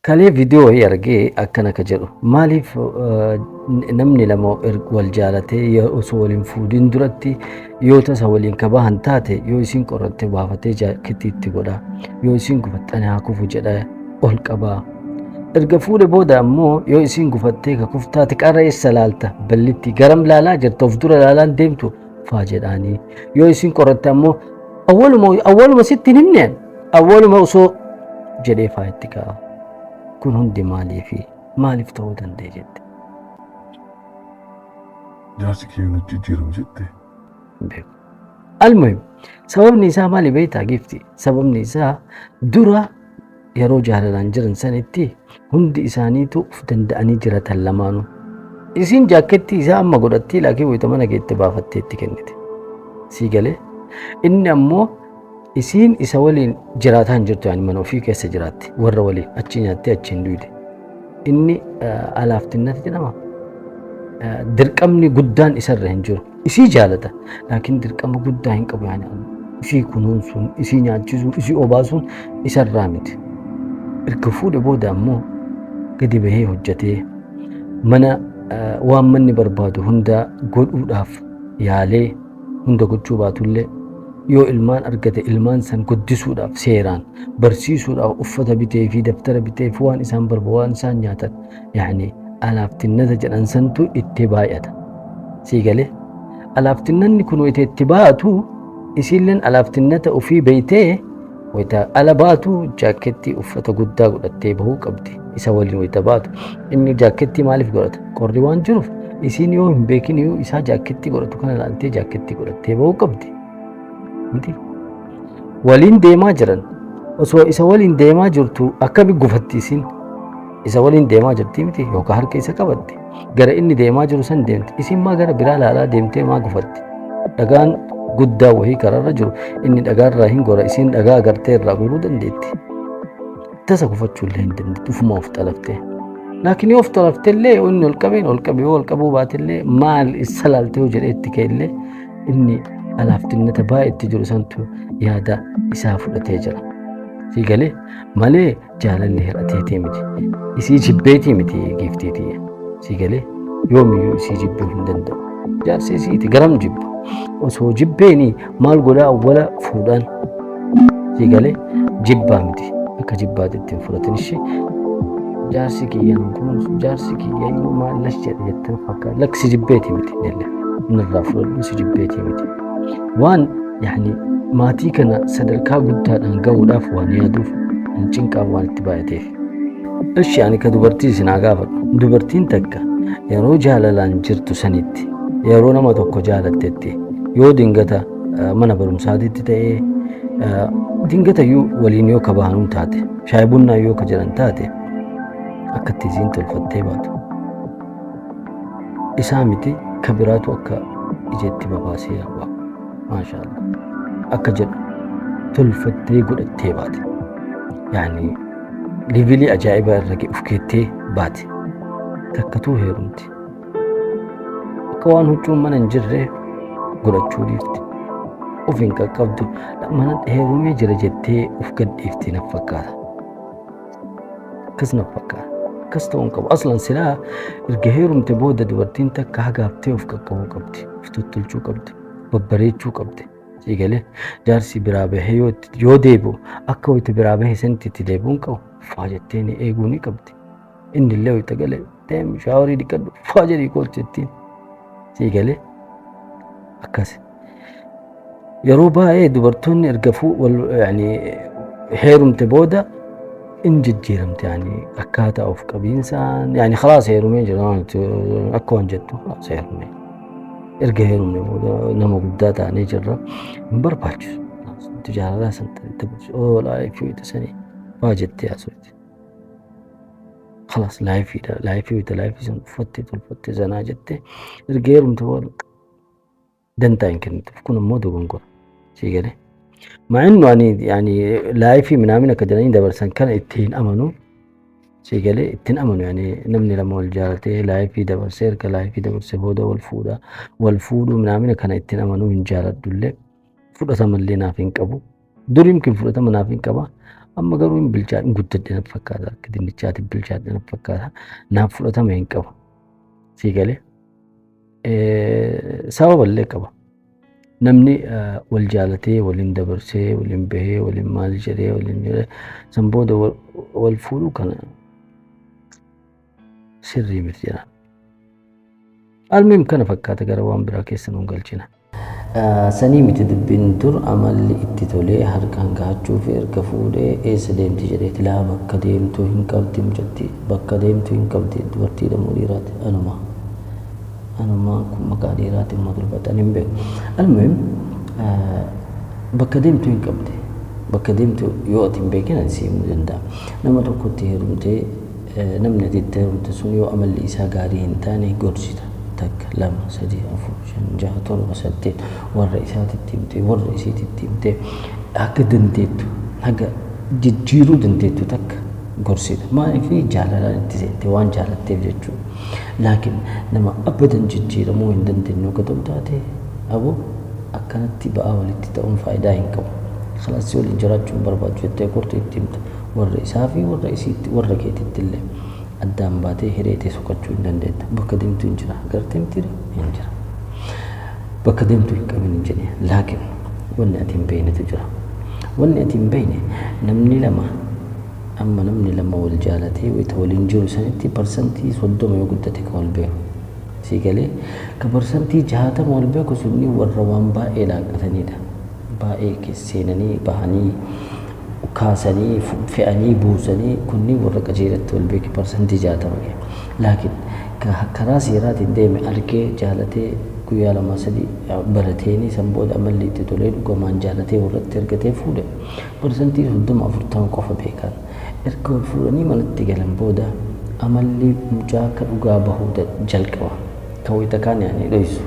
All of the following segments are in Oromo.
Kalee viidiyoo wayii argee akkana ka jedhu, maaliif namni lama wal jaalatee osoo waliin fuudhin duratti yoo tasa waliin ka bahan taate, yoo isiin qoratte baafatee jaakettii itti godha, yoo isiin gufatte ani haa kufu jedha ol qabaa. Erga fuudhe booda ammoo yoo isiin gufattee ka kuftaate, qarra eessa laalta, ballitti garam laalaa jirta, of dura laalaan deemtu faa jedhaanii. Yoo isiin qoratte ammoo awwaluma awwaluma sitti hin himne, awwaluma osoo jedhee faa itti ka'a. Kun hundi maaliifi maaliif ta'uu danda'e jette? Jaarsi kee yoo nutti jijjiiramu jette. Beeku. Almuhim, sababni isaa maali beektaa giifti? Sababni isaa dura yeroo jaalalaan jiran sanitti hundi isaaniitu of danda'anii jiratan lamaanuu. Isiin jaakkettii isaa amma godhattii laakiin wayita mana geette baafattee itti kennite. Sii galee? Inni ammoo isiin isa waliin jiraataa hin jirtu, yaani mana ofii keessa jiraatti, warra waliin achi nyaattee achiin duyde. Inni alaaftinnati jedhama. Dirqamni guddaan isarra hin jiru. Isii jaalata laakiin dirqama guddaa hin qabu, yaani isii kunuunsuun, isii nyaachisuun, isii obaasuun isarraa miti. Erga fuudhe booda ammoo gadi bahee hojjetee mana waan manni barbaadu hunda godhuudhaaf yaalee, hunda gochuu baatullee, yoo ilmaan argate ilmaan san guddisuudhaaf, seeraan barsiisuudhaaf uffata bitee fi daftara bitee fi waan isaan barbaadu, waan isaan nyaatan, yaani alaaftinnata jedhan santu itti baay'ata. Sii galee? Alaaftinnanni kun wayita itti baatu, isiilleen alaaftinnata ofii beeytee wayita ala baatu jaakettii uffata guddaa godhattee bahuu qabdi. Isa waliin wayita baatu inni jaakettii maaliif godhata? Qorri waan jiruuf. Isiin yoo hin beekin iyyuu isaa jaakettii godhatu kana ilaaltee jaakettii godhattee bahuu qabdi. Miti? Waliin deemaa jiran, osoo isa waliin deemaa jirtu akkami gufatti isiin? Isa waliin deemaa jirti miti? Yookaan harka isa qabatte gara inni deemaa jiru san deemti. Isiin maa gara biraa ilaalaa deemtee maa gufatti? Dhagaan guddaa wayii karaarra jiru, inni dhagaarraa hin gora, isiin dhagaa agartee irraa goruu dandeetti. Tasa gufachuu illee hin dandeettu ufuma of xalaftee. Laakiin yoo of xalafte illee, inni ol qabeen ol qabe, yoo ol qabuu baate illee, maal isa laaltee yoo jedhee itti ka'e illee, inni alaaftinnata baay'eetti jiru santu yaada isaa fudhatee jira. Sii galee? Malee jaalalli hir'ateetii miti. Isii jibbeetii miti giiftiitii. Sii galee? Yoomiyyuu isii jibbuu hin danda'u. Jaarsi isiiti garam jibba. Osoo jibbeeni maal godhaa awwala fuudhaan? Sii galee? Jibbaa miti. Akka jibbaatti ittiin fudhatin ishee. Jaarsi kiyya nan kunuunsu, jaarsi kiyya iyyuu maal las jedhe jettan fakkaata. Lakki, si jibbeetii miti illee. Narraa fudhadhu, si jibbeetii miti. Waan yaani maatii kana sadarkaa guddaadhaan gahuudhaaf waan yaaduuf hin cinqaan waan itti baay'ateef. Ishi, ani ka dubartii isin haa gaafadhu. Dubartiin takka yeroo jaalalaan jirtu sanitti, yeroo nama tokko jaalattetti, yoo dingata mana barumsaatitti ta'ee, dingata iyyuu waliin yoo ka bahanuu taate, shaayii bunnaa yoo ka jedhan taate, akkatti isiin tolfattee baatu. Isaa miti ka biraatu akka ijeetti babaasee hawwa. Maashaallah. Akka jedhu tolfattee godhattee baate. Yaani level ajaa'ibaa irra uf keettee baate. Takkatuu heerumti. Akka waan huccuun mana hin jirre godhachuu dhiifti. Of hin qaqqabdu. Mana heerumee jira jettee of gad dhiifti naf fakkaata. Akkas naf fakkaata. Akkas ta'uu hin qabu. Aslan silaa erga heerumte booda dubartiin takka hagaaftee of qaqqabuu qabdi. Of tottolchuu qabdi. Babbareechuu qabdi. Sii galee? Jaarsi biraa bahee yoo deebi'u akka wayita biraa bahe sanitti itti deebi'uu hin qabu. Faa jettee ni eeguu ni qabdi. Inni illee wayita galee, "Deemi shower dhiqadhu, faa jedhii kootu," jettiin. Sii galee? Akkas. Yeroo baay'ee dubartoonni erga wal yaani heerumte booda in jijjiiramte, yaani akkaataa of qabiinsaan, yaani khalaas heerumee jira akka waan jettu, khalaas heerumee. Erga heerumne booda nama guddaa taanee jirra, hin barbaachisu. Nuti jaalalaa san oo life wayita sanii faa jettee haasofti. Khalaas lifeiidha, life wayita life san uffattee tolfattee zanaa jettee, erga heerumte booda dantaa hin kennituuf. Kun immoo dogongora. Sii galee? Maa inni ani yaani life minaamin akka jedhanii dabarsan kana itti hin amanu. Sii galee? Ittiin amanu. Yaani namni lama wal jaalatee life dabarsee, erga life dabarsee booda wal fuudha, wal fuudhuu minaamina kana ittiin amanuu hin jaaladhullee, fudhatamallee naaf hin qabu. Dur yumkin fudhatama naaf hin qaba. Amma garuu hin bilchaadhe, guddadhe na fakkaata, akka dinnichaatti bilchaadhe na fakkaata, naaf fudhatama hin qabu. Sii galee sababa illee qaba. Namni wal jaalatee waliin dabarsee waliin bahee waliin maal jedhee waliin jedhee san booda wal fuudhuu kana sirrii miti jedha. Almuhim kana fakkaata, gara waan biraa keessa nuun galchina. Sanii miti dubbiin. Dur amalli itti tolee harkaan gahachuu fi erga fuudhee eessa deemti jedheeti laa, bakka deemtuu hin qabdi mucatti, bakka deemtuu hin qabdi. Dubartiidha moo dhiiraati? Anuma anuma kun maqaa dhiiraati immoo durbatan hin beeku. Almuhim bakka deemtuu hin qabdi. Bakka deemtu yoo ati hin beekin ani si himuu danda'a. Nama tokkotti heerumtee, namni ati itti heerumte sun yoo amalli isaa gaarii hin taane gorsita. Takka, lama, sadi, afur, shan, jaha, torba, saddeet, warra isaatitti himtee, warra isiititti himtee, haga dandeettu, haga jijjiiruu dandeettu takka gorsita. Maaliif? Jaalalaan itti seente, waan jaalatteef jechuudha. Laakiin nama abadan jijjiiramuu hin dandeenye akka ta'u taate, aboo akkanatti ba'aa walitti ta'uun faayidaa hin qabu. Khalaas, waliin jiraachuu hin barbaadu jettee qortu itti himta. Warra isaa fi warra isiitti, warra keetitti illee addaan baatee hireetee soqachuu hin dandeetta. Bakka deemtu hin jira. Gartee miti, hin jira. Bakka deemtu hin qabin hin jedhe. Laakiin wanni ati hin beeknetu jira. Wanni ati hin beekne, namni lama, amma namni lama wal jaalatee wayita waliin jiru sanitti 30% yoo guddate ka wal beeku. Sii galee? Ka 60% wal beeku sunni warra waan baay'ee laaqatanidha. Baay'ee seenanii bahanii kaasanii fe'anii buusanii, kunniin warra qajeelatti wal beeke 60% ga'e. Laakiin karaa seeraatiin deeme argee jaalatee guyyaa lama sadii barateeni, san booda amalli itti tolee dhugamaan jaalatee warratti ergatee fuudhe 30%, 40 qofa beekan. Erga wal fuudhanii manatti galan booda amalli mucaa akka dhugaa bahuu jalqaba. Ka wayita kaan yaanii dhoysu.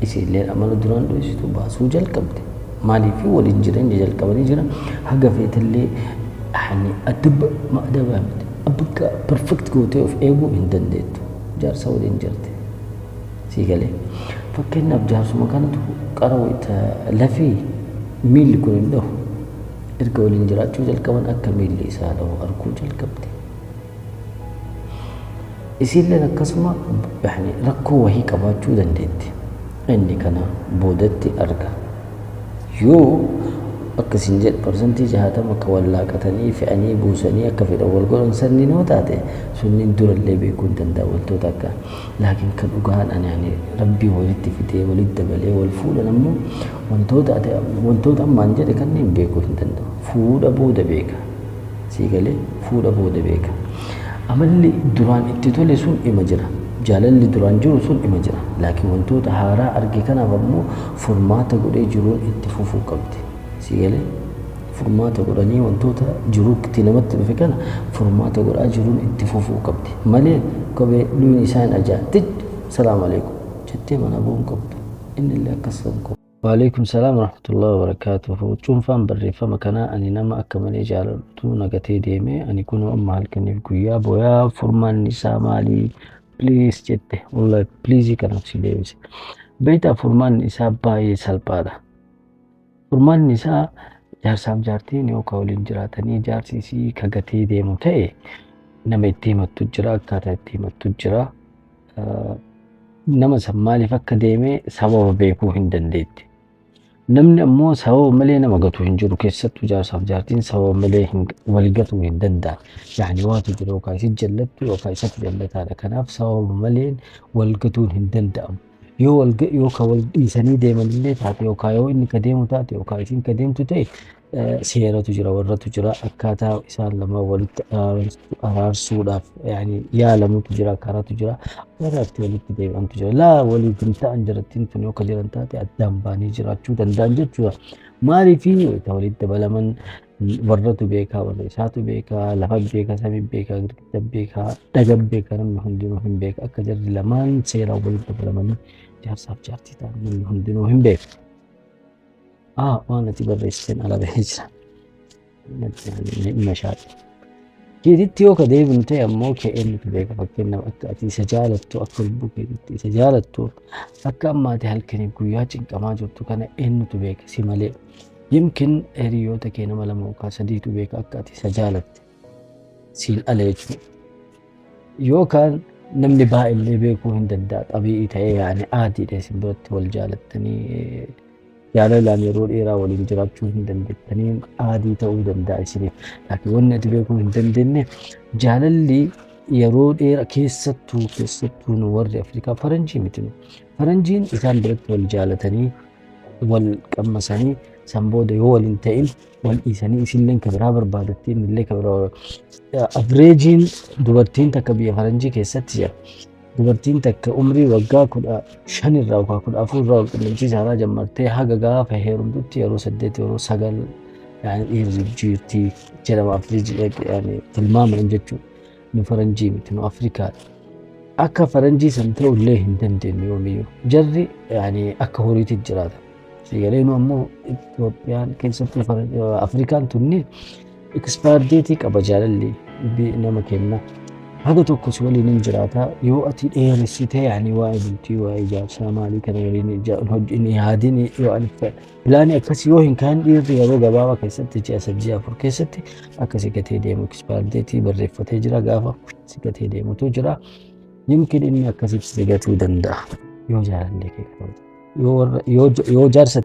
Isiillee amala duraan dhoysitu baasuu jalqabde. Maaliif? Waliin jireenya jalqabanii jira. Haga feetallee yani adaba adabaa miti. Bakka perfect gootee of eeguu hin dandeettu. Jaarsa waliin jirti. Sii galee? Fakkeenyaaf jaarsuma kanatu qara wayita lafii miilli kun hin dhahu. Erga waliin jiraachuu jalqaban akka miilli isaa dhahu arguu jalqabde. Isiilleen akkasuma yani rakkoo wahii qabaachuu dandeetti. Inni kana boodatti arga. Yoo akkasin jedhe 60% akka wallaaqatanii fe'anii buusanii akka fedhan wal godhan sanni noo taate, sunniin durallee beekuu hin danda'a wantoota akka. Laakiin kan dhugaan ani ani rabbii walitti fidee walitti dabalee wal fuudhan ammoo wantoota ati wantoota ammaan jedhe kanneen beekuu hin danda'u. Fuudha booda beeka. Sii galee? Fuudha booda beeka. Amalli duraan itti tole sun ima jira. Jaalalli duraan jiru sun ima jira. Laakiin wantoota haaraa arge kanaaf ammoo furmaata godhee jiruun itti fufuu qabdi. Sii galee? Furmaata godhanii wantoota jiruutti namatti dhufe kana furmaata godhaa jiruun itti fufuu qabdi. Malee kophee luun isaan ajaa salaam alaikum jettee mana bu'uun qabdu. Inni illee akkas ta'uu qabu. Waalaikum salaam warahmatullahi wabarakatuh. Cuunfaan barreeffama kanaa, ani nama akka malee jaaladhutu nagatee deeme. Ani kunoo amma halkaniif guyyaa booyaa, furmaanni isaa maali? Please jette. Wallahi please kanaaf si deebise. Beektaa, furmaanni isaa baay'ee salphaadha. Furmaanni isaa, jaarsaaf jaartiin yookaan waliin jiraatanii jaarsi isii ka gatee deemu ta'e, nama itti himattu jira, akkaataa itti himattu jira. Nama san maaliif akka deeme sababa beekuu hin dandeetti. Namni ammoo sababa malee nama gatu hin jiru. Keessattuu jaarsaaf jaartiin sababa malee wal gatuu hin danda'an. Yaani waatu jira, yookaan isi jallattu yookaan isatti jallataadha. Kanaaf sababa malee wal gatuun hin danda'amu. Yoo wal yookaan wal dhiisanii deeman illee taate, yookaan yoo inni ka deemu taate, yookaan isiin ka deemtu ta'e, seeratu jira, warratu jira, akkaataa isaan lama walitti araarsuudhaaf yaani yaalamutu jira, karaatu jira, warra itti walitti deebi'antu jira. Laa, waliif hin ta'an jirattiin tun yoo ka jiran taate, addaan baanii jiraachuu danda'an jechuudha. Maaliif? Wayita walitti dabalaman warratu beekaa, warra isaatu beekaa, lafa beekaa, samii beekaa, girgidda beekaa, dhaga beekaa, namni hundinuu hin beeka. Akka jarri lamaan seeraan walitti dabalamanii jaarsaaf jaartii ta'an namni hundinuu hin beeku. Ah, waan ati barreessiteen ala bahee jira. Mashaadha. Keetitti yoo ka deebinu ta'e ammoo kee eenyutu beeka? Fakkeenyaaf akka ati isa jaalattu, akka lubbuu keetitti isa jaalattu, akka ammaati halkanii guyyaa cinqamaa jirtu kana eenyutu beeka si malee? Yimkin hiriyoota kee nama lama yookaan sadiitu beeka akka ati isa jaalatte siin ala jechuudha. Yookaan namni baay'illee beekuu hin danda'a, xabii'ii ta'ee, yaani aadiidha isin biratti wal jaalattanii jaalalaan yeroo dheeraa waliin jiraachuu hin dandeettanii, aadii ta'uu danda'a isiniif. Laakiin wanni ati beekuu hin dandeenye, jaalalli yeroo dheeraa keessattuu nu warri Afrikaa, faranjii miti nu. Faranjiin isaan biratti wal jaalatanii wal qammasanii, san booda yoo waliin ta'in wal dhiisanii, isillee ka biraa barbaadatti, innillee ka biraa. Average-iin dubartiin takka biyya faranjii keessatti jira. Dubartiin takka umrii waggaa 15 irraa yookaan 14 irraa wal qunnamtii saalaa jammartee haga gaafa heerumtutti yeroo saddeet, yeroo sagal yaani dhiirri jijjiirtii jedhama, average yaani tilmaaman jechuudha. Nu faranjii miti, nu Afrikaadha. Akka faranjii san ta'ullee hin dandeenyu yoomiyyuu. Jarri yaani akka horiitti jiraata. Sigalee nu ammoo Itoophiyaan keessattuu Afrikaan tunni expire date qaba jaalalli nama kenna. Haga tokko si waliin hin jiraata. Yoo ati dheeressite, yaani waa'ee bultii, waa'ee ijaarsaa maalii kana waliin hin yaadin, yoo ani plan akkasii yoo hin kaan, dhiirri yeroo gabaabaa keessatti, ji'a 3, ji'a 4 keessatti akka si gatee deemu expire date barreeffatee jira, gaafa si gatee deemutu jira. Yimkin inni akkasitti si gatuu danda'a yoo jaalallee kee qabate. Yoo jaarsa